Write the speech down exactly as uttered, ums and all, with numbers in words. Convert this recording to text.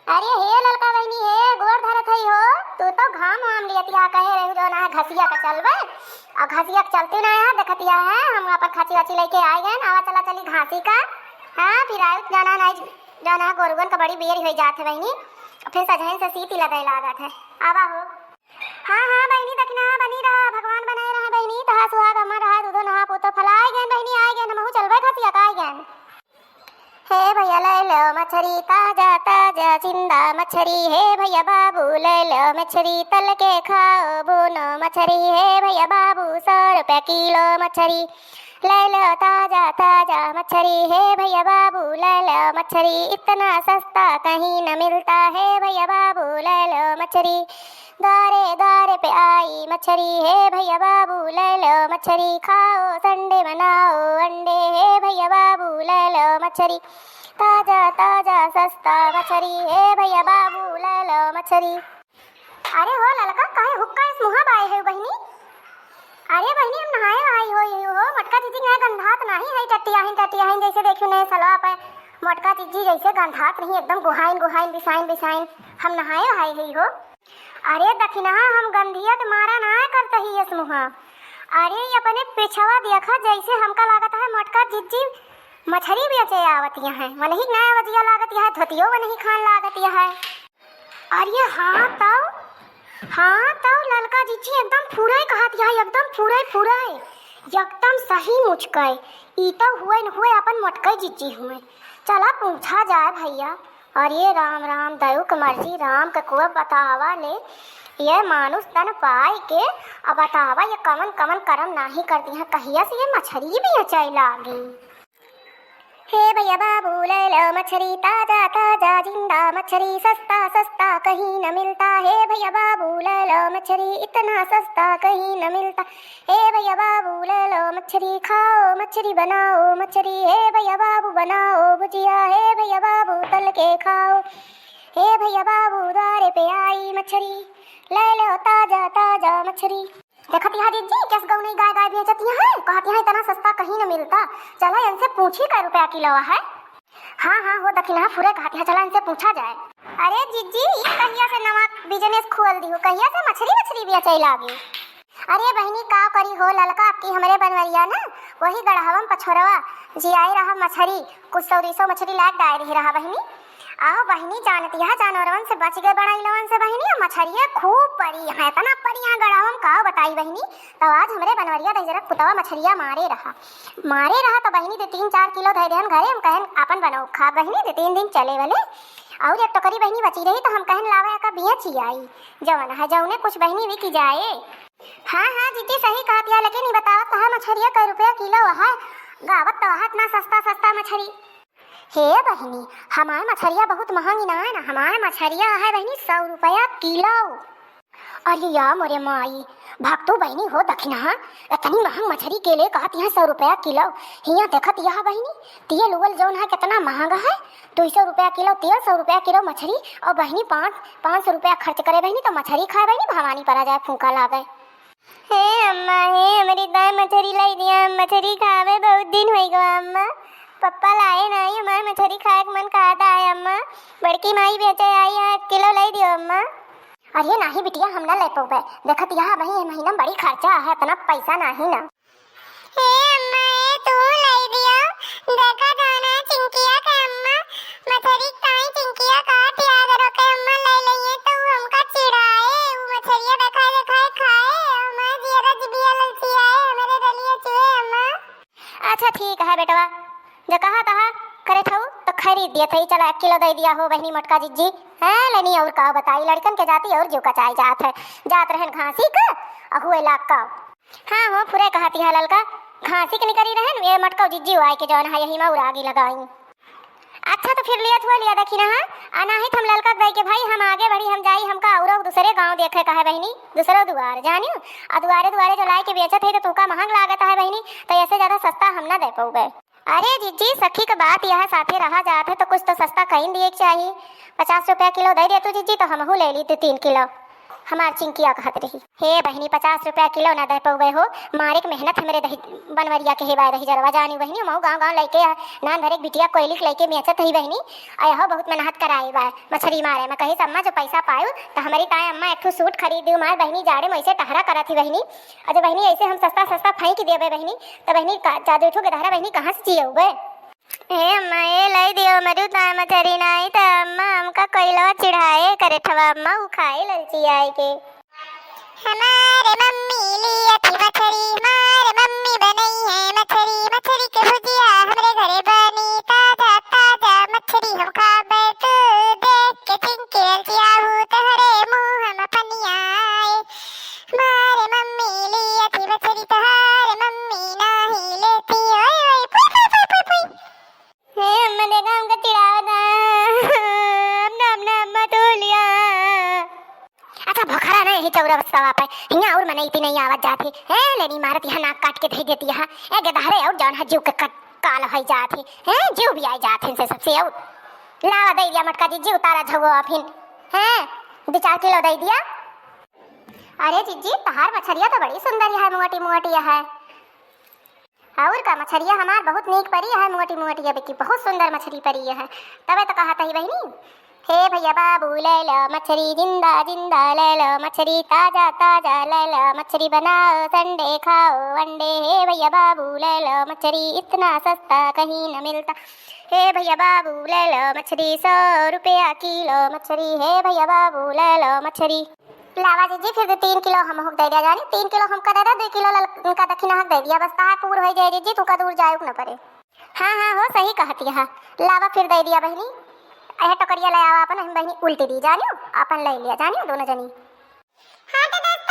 अरे हे ललका बहिनी, हे गोड़ धरत हई हो, तू तो घाम वाम लियतिया, कहे रही जौन है घसिया के चलबे, और घसिया के चलती ना है, देखतिया है, हम अपन खाची वाची लेके आइ गए, आवा चला चली घासी का। हाँ, फिर आयु जाना नहीं, जौन है गोरुअन का बड़ी बेर होइ जात है बहिनी, फिर सजहन से सीत लगे लागत है, आवा हो। हाँ, हाँ, बहिनी, दखिनहा बनी रहा, भगवान बनाए रहा, बहिनी, तहा सुहाग अमर रहा, दूधो नहा, पूतो फला, आइ गएन, बहिनी, आइ गएन, हमहू चलबे घसिया का, आइ गएन। हे भैया, ले लो मछरी ताजा, ताजा जिंदा मछरी, हे भैया बाबू, ले लो मछरी, तल के खाओ, भूनो मछरी, हे भैया बाबू, सौ रुपया किलो मछरी, ले लो ताजा, ताजा मछरी, हे भैया बाबू, ले लो मछरी, इतना सस्ता कहीं न मिलता, हे भैया बाबू, ले लो मछरी। द्वारे द्वारे पे आई मछरी, हे भैया बाबू ले लो मछरी, खाओ संडे मनाओ अंडे, हे भैया बाबू ले लो मछरी, ताजा ताजा सस्ता मछरी, हे भैया बाबू ले लो मछरी। अरे हो ललका, काहे हुक्का इस मुहा बाए है बहिनी? अरे बहिनी, हम नहाए आई हो, यही हो, मोटका जिज्जी के गंधात नाही है, टटिया ही टटिया ही, जैसे देखियो नए सलवा पे मोटका जिज्जी जैसे गंधात नहीं, एकदम गुहाइन गुहाइन बिसाइन बिसाइन, हम नहाए आई है हो। अरे दखिनहा, हम गंधिया के मारा ना करत ही यस मुहा। अरे ये अपने पिछवा देखा, जैसे हमका लागत है मोटका जिज्जी मछरी बेचे आवत यहाँ, वनही नया वजिया लागत यहाँ, धोतियो वनही खान लागत यहाँ। अरे हाँ तौ, हाँ तौ ललका जिज्जी एकदम फुरै कहत यहाँ, एकदम फुरै फुरै, एकदम सही मुचकै। ई तौ हुए न हुए अपन मोटकै जिज्जी हुए। चला पूछा जाए भैया। अरे राम राम, दयु के मर्जी राम के कुआ बतावा ले, ये मानुष तन पाई के, अब बतावा ये कवन कवन करम नाही कर दिया, कहिया से ये मछरी बेचै लागी। हे भैया बाबू ले लो मछरी, ताजा ताजा जिंदा मछरी, सस्ता सस्ता कहीं न मिलता, हे भैया बाबू ले लो मछरी, इतना सस्ता कहीं न मिलता, हे भैया बाबू ले लो मछरी, खाओ मछरी बनाओ मछरी, हे भैया बाबू बनाओ भुजिया, हे भैया बाबू तल के खाओ, हे भैया बाबू द्वारे पे आई मछरी, ले लो ताजा ताजा मछरी। देखत यहाँ जिज्जी, कस गौ नहीं गाय गाय बेचत यहाँ है, कहत यहाँ इतना सस्ता कहीं न मिलता, चला इनसे पूछी कै रुपया किलो है। हाँ हाँ हो दखिनहा, फुरै कहत यहाँ, चला इनसे पूछा जाए। अरे जिज्जी, ये कहिया से नवा business खोल दिहु, कहिया से मछरी मछरी बेचै लागी? अरे बहिनी, का करी हो ललका, आपकी हमरे बनवरिया ना, वही गढ़हवम पछोरवा जियाए रहा मछरी, कुछ सौ दो सौ मछरी लाग डाय रही रहा बहिनी। आओ बहिनी, जानत यहाँ जानवरवन से बच गए बड़ाई लवन से बहिनी, मछरिया खूब परी है, इतना परी है गढ़हवम, का बताई बहिनी। तो आज हमरे बनवरिया दहिजरक पुतवा मछरिया मारे रहा, मारे रहा तो बहिनी दो तीन चार किलो धै देहन घरे, हम कहन आपन बनाओ खा बहिनी, दो तीन दिन चले वाले। और एक टोकरी बहिनी बची रही तो हम कहन लावा एका बेची आई, जवन है जौने कुछ बहिनी बिकी जाए। हाँ हाँ जिज्जी सही कहत या, लेकिन ई बतावत कहा मछरिया कै रुपया किलो है, गावत तो है इतना सस्ता सस्ता मछरी। हे बहिनी, हमार मछरिया बहुत महंगी ना है ना, हमार मछरिया है बहिनी सौ रुपया किलो। अरे या मोरे माई, भक्तू बहिनी हो दखिनहा, इतनी महंग मछरी के ले कहत यहाँ सौ रुपया किलो। हियाँ देखत यहाँ बहिनी, तेल उल जौन है कितना महंगा है, दो सौ रुपया किलो तेल, सौ रुपया किलो मछरी, और बहिनी पाँच, पाँच सौ रुपया खर्च करे बहिनी तो मछरी खाए बहिनी भवानी परा जाए, फूंका लागे। हे अम्मा, हे हमरी दाई मछरी लाई दिया, हम मछरी खावे बहुत दिन होइ गवा अम्मा, पप्पा लाए नाही, हमार मछरी खाए के मन कहत है अम्मा, बड़की माई बेचे आई है, एक किलो लाई दियो अम्मा। अरे नाही बिटिया, हम ना ले पौबे, देखत यहाँ बही ये महीना बड़ी खर्चा है, इतना पैसा नाही ना। हे अम्मा, ए तू लाई दिया, देखा जाना चिंकिया के अम्मा, मछरी ताई चिंकिया का त्याग रो के अम्मा लाई लइए तो हमका चिढ़ाए, उ मछरिया देखाए देखाए खाए, हमार जियरा जिबिया ललचियाए, हमरे रलिया चुए अम्मा। अच्छा ठीक है बेटवा, जो कहा तहा करे थऊ तो खरीद दिए थई, चला एक किलो दे दिया हो बहिनी मोटका जिज्जी। हैं लेनी और का बताई, लड़कन के जाती और जो कचाई जात है, जात रहन घासी के, अहुए लाग का। हाँ हो, फुरे कहती है ललका, घासी के निकरी रहन, ये मटकौ जिज्जी आए के जौन है, यही मा उरागी लगाई। अच्छा तो फिर लिया थुआ लिया देखी ना, हाँ, अनाही हम ललका दे के भाई, हम आगे बढ़ी, हम जाई, हमका औरो दूसरे गाँव देखे का है बहिनी, दूसरो दुआर, जानियो, आ दुआरे दुआरे जो लाए के बेचत है तो तुका महंग लागत है बहिनी, तो ऐसे ज्यादा सस्ता हम ना दे पउबे। अरे जिज्जी, सखी के बात यह साथे रहा जात है तो कुछ तो सस्ता कहीं दिए के चाही। पचास रुपया किलो दे दे तू जिज्जी, तो हमहू ले ली दो तीन किलो। हमार चिंकिया कहत रही, "हे बहिनी, पचास रुपया किलो ना दे पउबे हो, मारे के मेहनत हमरे दही बनवरिया के हेवाए रही जरवा जानी बहिनी, मऊ गाँव गाँव लइके आ, नान भरे के बिटिया कोयली के लइके बेचत ही बहिनी, अयहो बहुत मेहनत कराए बा मछरी मारे में।" कही, "अम्मा, जो पैसा पायु त हमरी ताए अम्मा एक ठो सूट खरीद दियो, मार बहिनी जाड़े में ऐसे टहरा करत ही बहिनी, और जो बहिनी ऐसे हम सस्ता सस्ता फेंक देबे बहिनी, त बहिनी का, जा दू ठो गदहरा बहिनी कहाँ से जियउबे?" ए अम्मा, ए लाई दियो मरु ताए मछरी, नाई त अम्मा हमका कोयलवा चिढ़ाए करे ठवा अम्मा, उ खाए ललची आए के। हमारे मम्मी लिया थी मछरी, हमारे मम्मी बनई है मछरी, मछरी के भुजिया हमरे घरे बनी, ताजा ताजा मछरी हम खाबे, तू देख के चिंकी ललचियाहू, तोहरे मुँह में पनिया आए। हमारे मम्मी लिया थी मछरी, तोहरे मम्मी नाही लेती, ओए ओए पुई पुई पुई पुई पुई। हे अम्मा, देखा हमका चिढ़ावत है। अपना, अपना अम्मा तू लिया। अच्छा, भोखरा ना यही चौरा बस्ता पे। हियाँ और मनई इतनी नहीं आवत जात है। हैं, लेनी मारत यहाँ नाक काट के धई देती यहाँ। ए गदहरे और जौन है जीव के कट-, काल होई जात है। हैं, जीव भी आई जात है इनसे सबसे और। लावा दे दिया मटका जी, जीव तारा झगो अफिन। हैं, दो चार किलो दे दिया। अरे जिज्जी, तहार मछरिया तो बड़ी सुंदर है, मोटी मोटी है। और का, मछरिया हमार बहुत नीक परी है, मोटी मोटी, अब की बहुत सुंदर मछरी परी है। तबे तो कहत ही बहिनी, "हे भैया बाबू ले लो मछरी जिंदा जिंदा, ले लो मछरी ताजा ताजा, ले लो मछरी बनाओ संडे खाओ वनडे, हे भैया बाबू ले लो मछरी इतना सस्ता कहीं न मिलता, हे भैया बाबू ले लो मछरी सौ रुपया किलो मछरी, हे भैया बाबू ले लो मछरी।" लावा जिज्जी, फिर दो तीन किलो हमहू के दे दिया जानी, तीन किलो हमका दे दे, दो किलो लल-, उनका दखिना हक दे दिया, बस तहार पूर होई जाए जिज्जी, तुका दूर जाए न पड़े। हाँ, हाँ हो, सही कहती है। लावा फिर दे दिया बहिनी, एह टोकरिया ले आवा अपन, हम बहिनी उल्टी दी जानियो, अपन ले लिया जानियो दोनों जनी। हाँ तो दस